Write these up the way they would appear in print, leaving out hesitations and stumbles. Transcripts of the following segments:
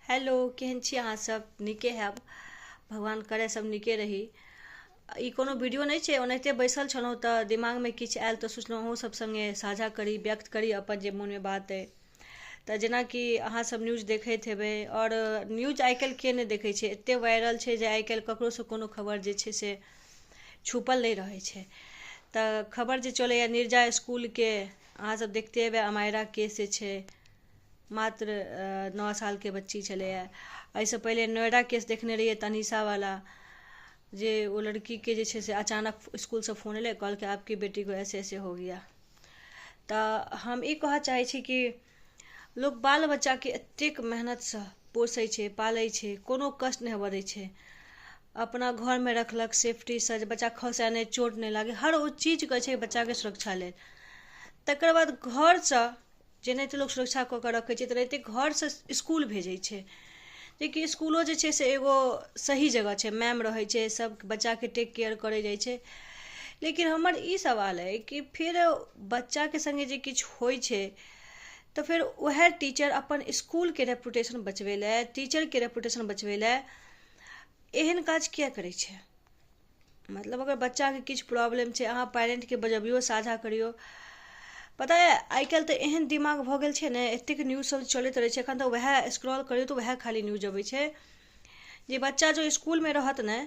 Hello, केहन छी अहाँ सब? नीके हैब, भगवान करे सब नीके रही। ई कोनो वीडियो नहि छै, ओनाहिते बैसल छलहुँ तऽ दिमागमे किछु आयल तऽ सोचलहुँ अहूँ सब सङ्गे साझा करी, व्यक्त करी अपन जे मोनमे बात अइ। तऽ जेनाकि अहाँ सब न्यूज देखैत हेबै, आओर न्यूज आइ काल्हि के नहि देखै छै, एते वायरल छै जे आइ काल्हि ककरोसँ कोनो खबर जे छै से छुपल नहि रहै छै। तऽ खबर जे चलैए निर्जा स्कूलके, अहाँ सब देखते हेबै, अमायरा केस जे छै, मात्र 9 सालके बच्ची छलैए। एहिसँ पहिले नोएडा केस देखने रहियै, तनीषावला, जे ओ लड़कीके जे छै से अचानक स्कूलसँ फोन एलै, कहलकै आपकी बेटी को ऐसे ऐसे हो गया। तऽ हम ई कहऽ चाहै छी कि लोक बाल बच्चाके एतेक मेहनतसँ पोसै छै, पालै छै, कोनो कष्ट नहि होबऽ दै छै, अपना घरमे रखलक सेफ्टीसँ जे बच्चा खसै नहि, चोट नहि लागै, हर ओ चीजके छै बच्चाके सुरक्षा लेल। तकर बाद घरसँ जेनाहिते लोक सुरक्षा कऽ कऽ रखै छै तेनाहिते घरसँ स्कूल भेजै छै, जेकि स्कूलो जे छै से एगो सही जगह छै, मैम रहै छै, सब बच्चाके टेक केयर करै जाइ छै। लेकिन हमर ई सवाल अइ कि फेर बच्चाके सङ्गे जे किछु होइ छै तऽ फेर उएह टीचर अपन स्कूलके रेपुटेशन बचबै लए, टीचरके रेपुटेशन बचबै लए एहन काज किया करै छै? मतलब अगर बच्चाके किछु प्रॉब्लम छै, अहाँ पेरेंटके बजबियौ, साझा करियौ। पता यऽ, आइ काल्हि तऽ एहन दिमाग भऽ गेल छै ने, एतेक न्यूज सब चलैत रहै छै, एखन तऽ वएह स्क्रॉल करियौ तऽ वएह खाली न्यूज अबै छै जे बच्चा जो स्कूलमे रहत ने,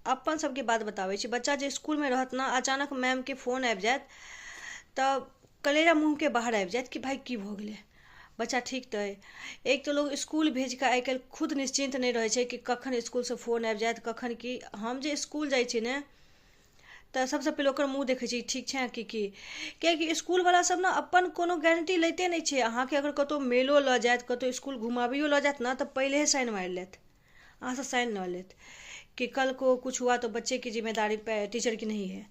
अपन सबके बात बताबै छी, बच्चा जे स्कूलमे रहत ने, अचानक मैमके फोन आबि जायत तऽ कलेजा मुँहके बाहर आबि जायत कि भाय की भऽ गेलै, बच्चा ठीक तऽ अइ? एक तऽ लोक स्कूल भेज कऽ आइ काल्हि खुद निश्चिन्त नहि रहै छै कि कखन स्कूलसँ फोन आबि जायत, कखन की। हम जे स्कूल जाइ छी ने तऽ सबसँ पहिले ओकर मुँह देखै छी, ठीक छै कि की, कियाकि स्कूलवला सब ने अपन कोनो गारंटी लैते नहि छै। अहाँके अगर कतहु मेलो लऽ जायत, कतहु स्कूल घुमाबियो लऽ जायत ने, तऽ पहिले साइन मारि लेत, अहाँसँ साइन लऽ लेत कि कल को कुछ हुआ तो बच्चे की जिम्मेदारी टीचर की नहीं है।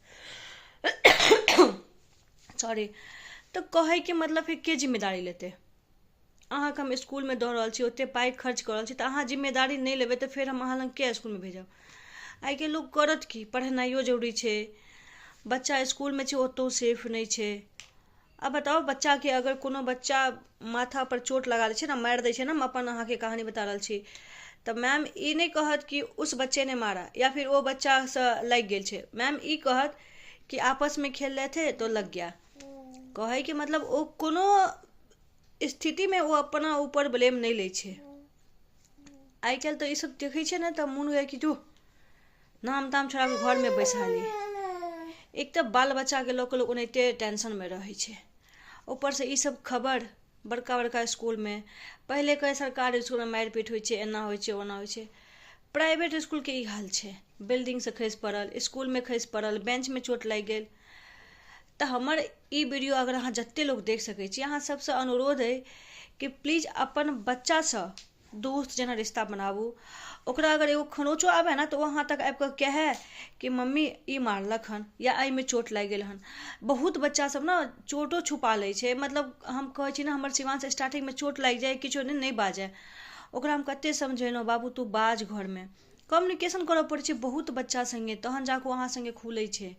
सॉरी। तऽ कहैके मतलब फेर के जिम्मेदारी लेतै? अहाँके हम स्कूलमे दऽ रहल छी, ओतेक पाइ खर्च कऽ रहल छी, तऽ अहाँ जिम्मेदारी नहि लेबै तऽ फेर हम अहाँ लग किया स्कूलमे भेजब? आइके लोक करत की, पढ़ेनाइयो जरूरी छै, बच्चा स्कूलमे छै ओतहु सेफ नहि छै। आब बताउ, बच्चाके अगर कोनो बच्चा माथा पर चोट लगा दै छै ने, मारि दै छै ने, हम अपन अहाँके कहानी बता रहल छी, तऽ मैम ई नहि कहत कि उस बच्चे ने मारा या फिर ओ बच्चासँ लागि गेल छै। मैम ई कहत कि आपसमे खेल रहे थे तो लग गया। कहैके मतलब ओ कोनो स्थितिमे ओ अपना ऊपर ब्लेम नहि लै छै। आइ काल्हि तऽ ईसब देखै छियै ने तऽ मोन होइए कि जो नाम ताम छोड़ा कऽ घरमे बैसा ली। एक तऽ बाल बच्चाके लऽ कऽ लोक ओनाहिते टेंशनमे रहै छै, ऊपरसँ ईसब खबर बड़का बड़का स्कूलमे। पहिले कहै सरकारी स्कूलमे मारि पीट होइ छै, एना होइ छै, ओना होइ छै, प्राइवेट स्कूलके ई हाल छै, बिल्डिंगसँ खसि पड़ल, स्कूलमे खसि पड़ल, बेंचमे चोट लागि गेल। तऽ हमर ई वीडियो अगर अहाँ जतेक लोक देख सकै छी, अहाँ सबसँ अनुरोध अइ कि प्लीज अपन बच्चासँ दोस्त जेना रिश्ता बनाबू। ओकरा अगर एगो खरोचो आबै ने तऽ ओ अहाँ तक आबि कऽ कहै कि मम्मी ई मारलक हन या एहिमे चोट लागि गेल हन। बहुत बच्चा सब ने चोटो छुपा लै छै। मतलब हम कहै छी ने, हमर शिवांश स्टार्टिंगमे चोट लागि जाइ किछो नहि बाजै, ओकरा हम कते समझेलहुँ, बाबू तू बाज, घरमे कम्युनिकेशन करऽ पड़ै छै बहुत बच्चा सङ्गे, तहन जाकऽ ओ अहाँ सङ्गे खुलै छै।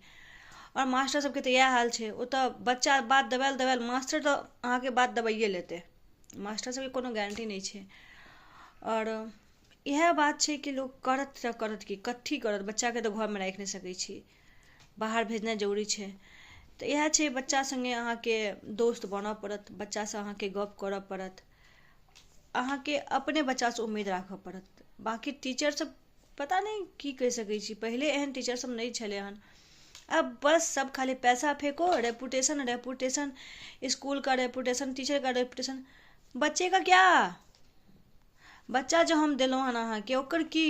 आओर मास्टर सबके तऽ इएह हाल छै, ओतऽ बच्चा बात दबायल दबायल मास्टर तऽ अहाँके बात दबाइए लेतै, मास्टर सबके कोनो गारंटी नहि छै। आओर इएह बात छै कि लोक करत तऽ करत की, कथी करत, बच्चाके तऽ घरमे राखि नहि सकै छी, बाहर भेजनाइ जरूरी छै। तऽ इएह छै, बच्चा सङ्गे अहाँके दोस्त बनऽ पड़त, बच्चासँ अहाँके गप करऽ पड़त, अहाँके अपने बच्चासँ उम्मीद राखऽ पड़त। बाँकी टीचर सब पता नहि की कहि सकै छी, पहिले एहन टीचर सब नहि छलै हन, अब बस सब खाली पैसा फेको, रेपुटेशन रेपुटेशन, स्कूल का रेपुटेशन, टीचर का रेपुटेशन, बच्चे का क्या? बच्चा जो हम देलहुँ हन अहाँके, ओकर की?